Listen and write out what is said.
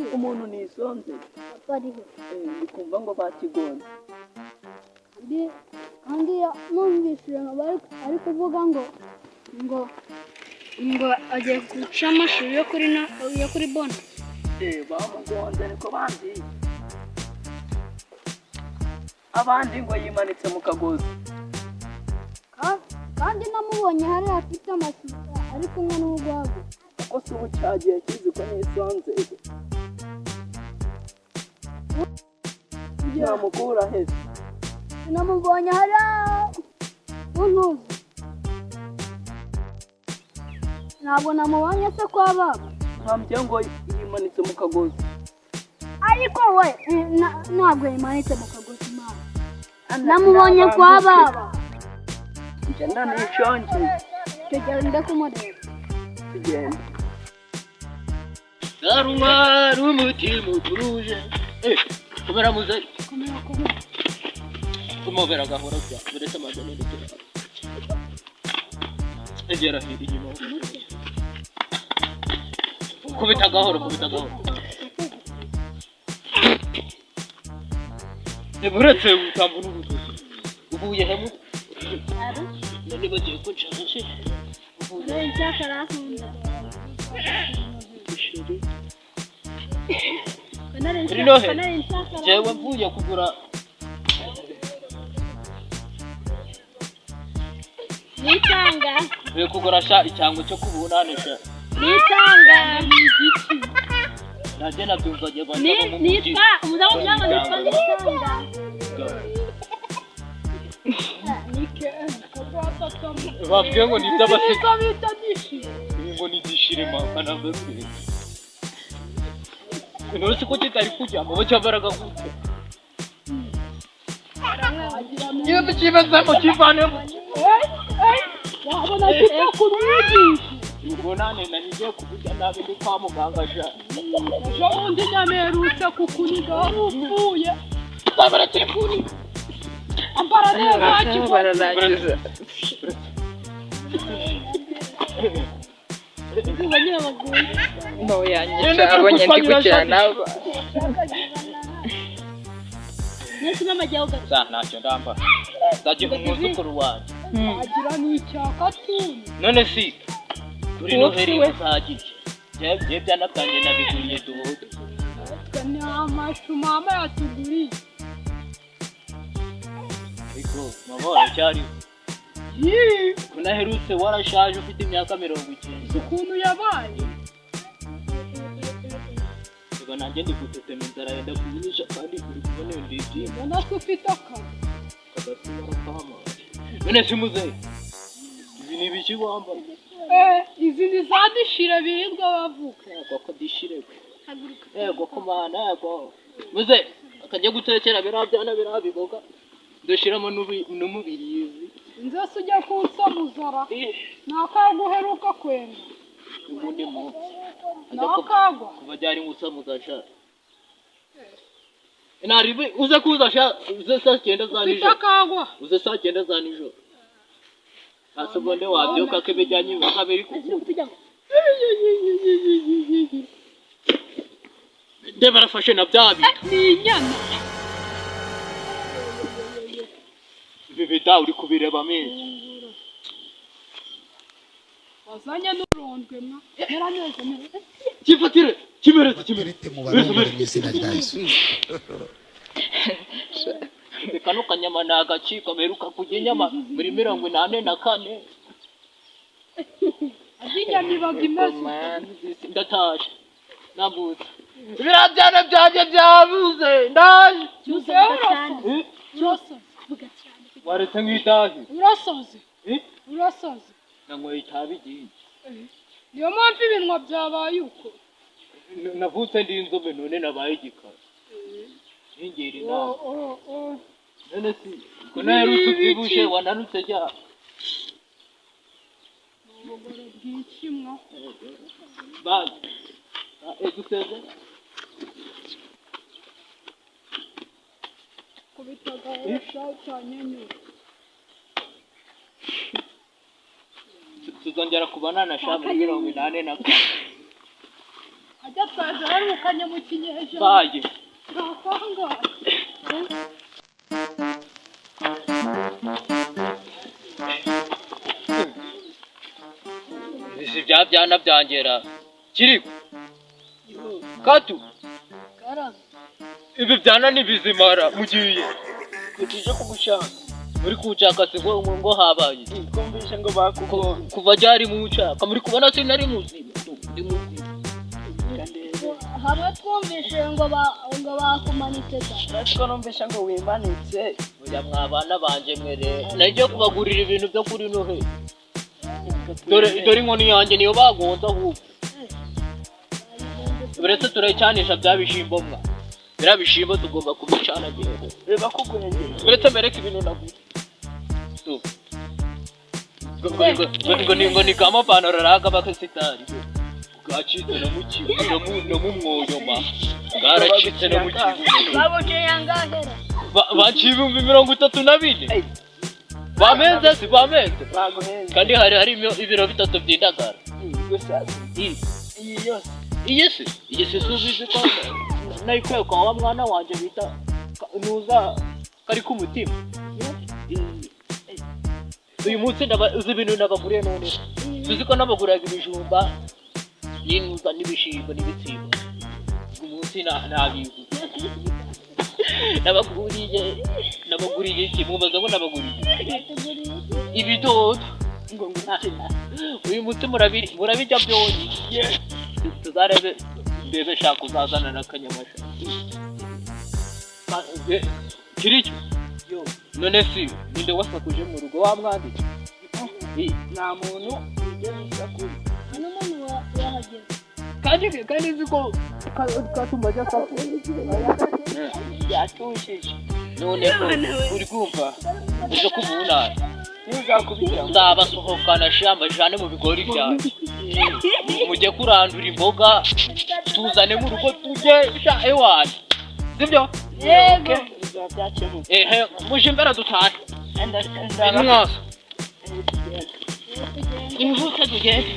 Arihe? Umuntu nisonze. Papa arihe? Ndi kumva ngo bakigonze. Kandi numvise ari kuvuga ngo agiye guca amashuri yo kuri bona. Bamugonze niko bambwiye. Abandi ngo yimanitse mu kagozi. Kandi namubonye hariya afite amasuka ari kumwe n'urwagwa. Kuko si ubu cyagiye kizi ko nisonze. Namukura he? Namubonye hariya ku ntuzi. Ntabwo namubonye se kwa baba. Bambwiye ngo yimanitse mu kagozi. Ariko we ntabwo yimanitse mu kagozi mama. Namubonye kwa baba. Ngenda nishonje. Tugende kumureba. Tugende. Narumwari umutima uturuje. Komera muze. Komera. Kumobera gahora bya. Buretse amajana ndekera. Egera hirya inyuma. Kubita gahoro, kubita gahoro. Buretse utambura urutoki. Uvuye hemu? None bagiye kunshaka. Uvuye. Kuri Noheli jewe mvuye kugura Nitanga. Mvuye kugura sha icyango cyo kubunane sha. Nitanga. Nanjye nabyumvaga bajya mu mujyi. Nitwa umuzamu byanga nitwa Nitanga. Babwiye ngo ni iby'abaseka. Ibi ngo ni igishirima kanamberure. None se ko kitari kujya ngo cyambaraga gute? Iyo tukibazamo kivanemo. Wabona kitakumwigisha. Ubunane nanigiye kuburya nabi ndi kwa muganga sha. Ejo bundi nyamerutse kukuniga wari upfuye. Nzabara telefoni. Ambara neza kigwa. Bararangiza. No yanyica abonye ndi gukina nabo. Sa ntacyo ndambara. Nzagiha umwuzukuru wanjye. Agira n'icyaka tuni. None si kuri Noheli uzagira iki? Njye byana byanjye nabiguriye dodo. Twe ni amashu mama yatuguriye. Ariko mama waracyariho. Unaherutse warashaje ufite imyaka 90. Ukuntu yabaye. Reka nanjye ndi gutetema inzara yenda kuyinisha kandi uri kubona iyo ndibyimba. Mbona se ufite akazi. Kagasi warakamaye. None si muzehe. Ibi ni ibiki wambaye? Izi ni za dishire birirwa bavuga. Yego ko dishire we. Yego ko mana yego. Muzehe akajya gutekera biriya byana biriya biboga. Ndashiramo n'umubirizi. Inzose ujya kunsamuzara. Ni akaga uheruka kwenda. Ubundi munsi. Ni akagwa. Kuva ryari ngusamuza sha. Naribi uze kuza sha uze saa 9 za Ufite nijoro. akagwa. Uze saa 9 za nijoro. Asobonde wabyuka kebijyanye ibibaga biri kukuta. Nde barafashe na bya bintu. Ni inyana. Ibi bida uri kubireba menshi. Wazanye n'urondwe mwa. Mera neza mera. Kifatire kimereze kimereze. mu barongore mu izina rya Yesu. Kano kanyama ni agaciko meruka kurya inyama muri 84. Arya inyama ibaga imeze. Ndatashe. Nambutse. Biriya byana byanjye byabuze ndaje. Muzehe urasaze. Urasaze. Waretse nk'itabi. Urasaze. Urasaze. Nanyweye itabi ryinshi. Niyo mpamvu ibinwa byabaye uko. Navutse ndi inzobe none nabaye igikara. Nkingira inama. None si ko naherutse ubyibushye wananutse rya. Ubugoro bw'ikimwa. Bayi. Eguseze. Kubita gahosha utanyenyura. Tuzongera kubana na sha muri 84. Ajya twazaharukanye mu kinyejana. Baye. Ntakangaye. Ibi si bya byana byangera kiriko katu. Ibi byana ni bizimara mugiye. Tuje kugushaka. Muri kunshaka se ngo habaye? Twumvise ngo bakugonze. Kuva ryari munshaka? Muri kubona sinari muzima? Ndi muzima. Hamwe twumvishe ngo ngo bakumanitse da. Natwe numvise ngo wimanitse. Oya mwabana banje mwere, nagiye kubagurira ibintu byo kuri Noheli. Dore dore inkoni yanjye niyo bagonze ahubwo. Uretse turayicanisha bya bishimbo mwa. Biriya bishimbo tugomba kubicana gihego. Bakugwengeye. Uretse mbereke ibintu naguze. Tu. Ngo ni kamapantaro raga bakasitari. Bwacitse no mu kibuno no mu mwoyo ma. Bwaracitse no mu kibuno. Babuciye angahera. Baciye 34,000. Bamenze si bamenze. Baguhenze. Kandi hari harimo ibiro bitatu by'indagara. Gusa iyi yose. Iyi si subizi ko nayikuye kwa wa mwana wanjye bita nuza kari ku mutima. Uyu munsi uzi ibintu nabaguriye none. Tuzi ko nabaguraga ibijumba n'inuza n'ibishimbo n'ibitsimbo. Uyu munsi nabiguze. Nabaguriye iki? Mubaza ngo nabaguriye ibidodo. Ngo ngukine. Uyu munsi murabirya byonyine. Tuzarebe ndebe shaka uzazana n'akanyamasha. Kiricyo none si ninde wasakuje mu rugo wa mwanditse? Nta muntu wigeze usakura. Nta n'umuntu wahageze. Kandi nzi ko katuma ajya asakura. Yatushije. None uri kumva ejo kubunana Ntuzakubita. nzabasohokana shamba jane mu bigori byanjye, mujye kurandura imboga tuzane mu rugo tujye sha ewana, sibyo? Yego. Bizaba byakemutse. Ehe, muje imbere dutahe. Ndaba. Mwaso ihute tugende.